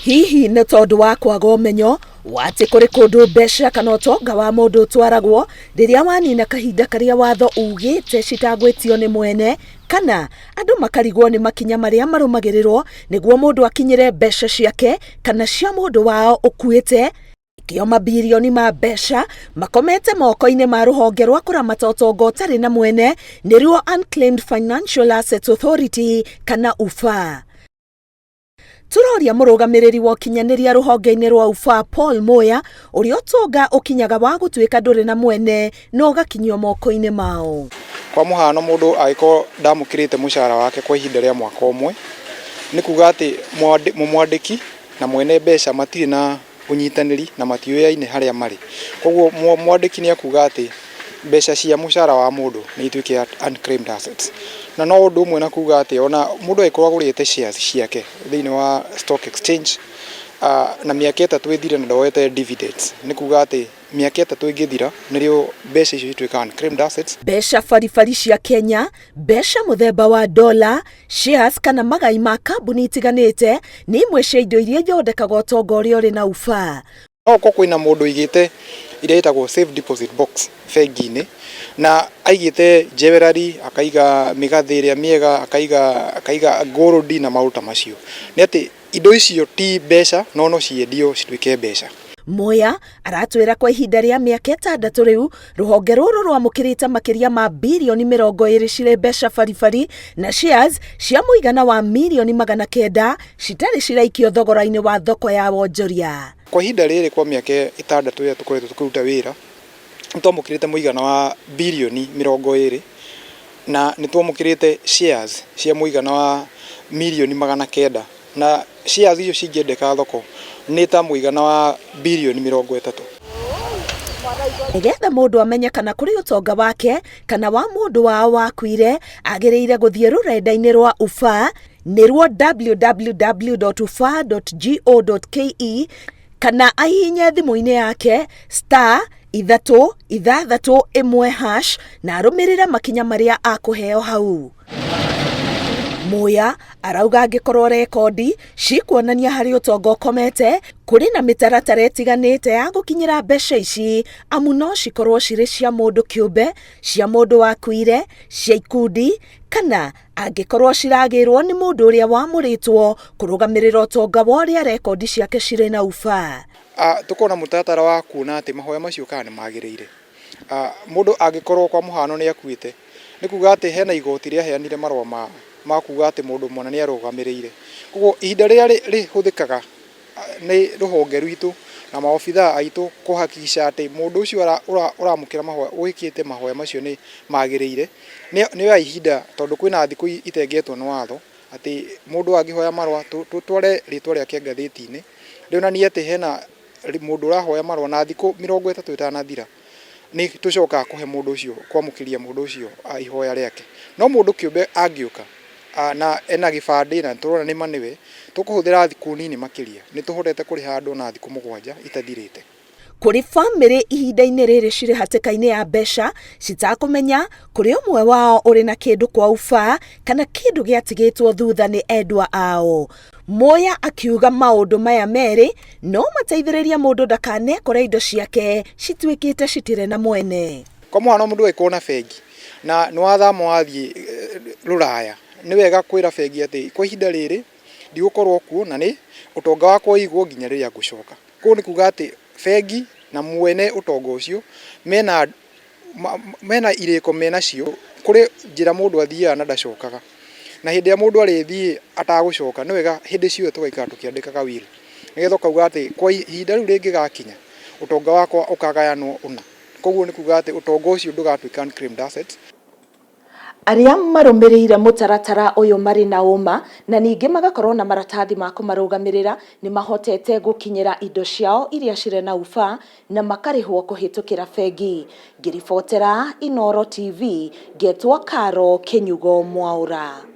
Hihi nĩ tondũ wa kwaga ũmenyo wa atĩ kũrĩ kũndũ mbeca kana ũtonga wa mũndũ ũtwaragwo rĩrĩa wanina kahinda karĩa watho ugĩte citagwĩtio nĩ mwene, kana andũ makarigwo nĩ makinya marĩa marũmagĩrĩrwo nĩguo mũndũ akinyĩre mbeca ciake kana cia mũndũ wao ũkuĩte, Nĩkĩo mabirioni ma mbeca makomete moko-inĩ ma rũhonge rwa kũramata ũtonga ũtarĩ na mwene nĩruo Unclaimed Financial Assets Authority kana UFA. Tũroria mũrũgamĩrĩri wa ũkinyanĩria rũhonge-inĩ rwa UFA Paul Muya ũrĩa ũtonga ũkinyaga wa gũtuĩka ndũrĩ na mwene na ũgakinyio moko-inĩ mao. Kwa mũhano mũndũ angĩkorwo ndamũkĩrĩte mũcara wake kwa ihinda rĩa mwaka ũmwe, nĩ kuga atĩ mũmwandĩki na mwene mbeca matirĩ na ũnyitanĩri na matiũyaine harĩa marĩ. Koguo mwandĩki nĩ ekuga atĩ mbeca cia mũcara wa mũndũ nĩ ituĩke unclaimed assets. Na no ũndũ ũmwe na kuga atĩ ona mũndũ angĩkorwo agũrĩte shares ciake thĩinĩ wa stock exchange na mĩaka 3 ĩthire na ndoete dividends, nĩ kuga atĩ mĩaka 3 ĩngĩthira nĩrĩo mbeca icio cituĩkaga unclaimed assets. Mbeca baribari cia Kenya, mbeca mũthemba wa dola, shares kana magai ma kambuni itiganĩte nĩ imwe cia indo iria ithondekaga ũtonga ũrĩa ũrĩ na UFA. No gũkorwo kwĩna mũndũ ũigĩte iria ĩtagwo safe deposit box bengi-inĩ na aigĩte jewelry, akaiga mĩgathĩ ĩrĩa mĩega, akaiga gold na maũndũ ta macio. Nĩ atĩ indo icio ti mbeca no no ciendio cituĩke mbeca. Muya aratwĩra kwa ihinda rĩa mĩaka 6 rĩu rũhonge rũrũ rwamũkĩrĩte makĩria ma birioni 20 cirĩ mbeca baribari na shares cia mũigana wa mirioni 900 citarĩ ciraikio thogora-inĩ wa thoko ya wonjoria. Kwa ihinda rĩrĩ kwa mĩaka 6 ĩrĩa tũkoretwo tũkĩruta wĩra nĩ twamũkĩrĩte mũigana wa birioni 20 na nĩ twamũkĩrĩte shares cia mũigana wa mirioni 900 na shares icio cingĩendeka thoko nĩ ta mũigana wa birioni 30. Nĩgetha mũndũ amenye kana kũrĩ ũtonga wake kana wa mũndũ wao wakuire, agĩrĩire gũthiĩ rũrenda-inĩ rwa UFA nĩruo www.ufa.go.ke kana ahihinye thimũ-inĩ yake star 3 6 1 hash na arũmĩrĩre makinya marĩa akũheo hau. Muya arauga angĩkorwo rekondi cikuonania harĩ ũtonga ũkomete, kũrĩ na mĩtaratara ĩtiganĩte ya gũkinyĩra mbeca ici, amu no cikorwo cirĩ cia mũndũ kĩũmbe, cia mũndũ wakuire, cia ikundi, kana angĩkorwo ciragĩrwo nĩ mũndũ ũrĩa wamũrĩtwo kũrũgamĩrĩra ũtonga wa ũrĩa rekondi ciake cirĩ na UFA. Tũkorwo na mũtaratara wa kuona atĩ mahoya macio kana nĩ magĩrĩire. Mũndũ angĩkorwo kwa mũhano nĩ akuĩte, nĩ kuga atĩ hena igoti rĩaheanire marũa ma kuga atĩ mũndũ mũna nĩ arũgamĩrĩire. Koguo ihinda rĩrĩa rĩhũthĩkaga nĩ rũhonge rwitũ na maobithaa aitũ kũhakikisha atĩ mũndũ ũcio ũramũkĩra mahoya, wĩkĩte mahoya macio nĩ magĩrĩire, nĩ oya ihinda tondũ kwĩna thikũ itengetwo nĩ watho atĩ mũndũ angĩhoya marũa tũtware rĩtwa rĩake ngathĩti-inĩ rĩonanie atĩ hena mũndũ ũrahoya marũa na thikũ 30 ĩtanathira nĩ tũcokaga kũhe mũndũ ũcio, kwamũkĩria mũndũ ũcio ihoya rĩake. No mũndũ kĩũmbe angĩũka na ena gĩbandĩ na tũrona nĩ ma nĩwe, tũkũhũthĩra thikũ nini makĩria, nĩ tũhotete kũrĩha andũ na thikũ 7 itathirĩte. Kũrĩ bamĩrĩ ihinda-inĩ rĩrĩ cirĩ hatĩka-inĩ ya mbeca citakũmenya kũrĩ ũmwe wao ũrĩ na kĩndũ kwa UFA kana kĩndũ gĩatigĩtwo thutha nĩ endwa ao. Muya akiuga maũndũ maya merĩ no mateithĩrĩrie mũndũ ndakanekore indo ciake cituĩkĩte citirĩ na mwene. Kwa mũhano mũndũ angĩkorwo na bengi na nĩ wathama wathiĩ rũraya, nĩ wega kwĩra bengi atĩ kwa ihinda rĩrĩ ndigũkorwo kuo na nĩ ũtonga wakwa ũigwo nginya rĩrĩa ngũcoka. Koguo nĩ kuga atĩ bengi na mwene ũtonga ũcio mena irĩko menacio, kũrĩ njĩra mũndũ athiaga na ndacokaga. Na hĩndĩ ĩrĩa mũndũ arĩthiĩ atagũcoka, nĩ wega hĩndĩ ciothe tũgaikara tũkĩandĩkaga will. Nĩgetha ũkauga atĩ kwa ihinda rĩu rĩngĩgakinya, ũtonga wakwa ũkagayanwo ũna. Koguo nĩ kuga atĩ ũtonga ũcio ndũgatuĩka unclaimed assets. Arĩa marũmĩrĩire mũtaratara ũyũ marĩ na ũma na ningĩ magakorwo na maratathi ma kũmarũgamĩrĩra nĩ mahotete gũkinyĩra indo ciao iria cirĩ na UFA na makarĩhwo kũhĩtũkĩra bengi. Ngĩribotera Inooro TV, ngetwo Karo Kĩnyugo Mwaũra.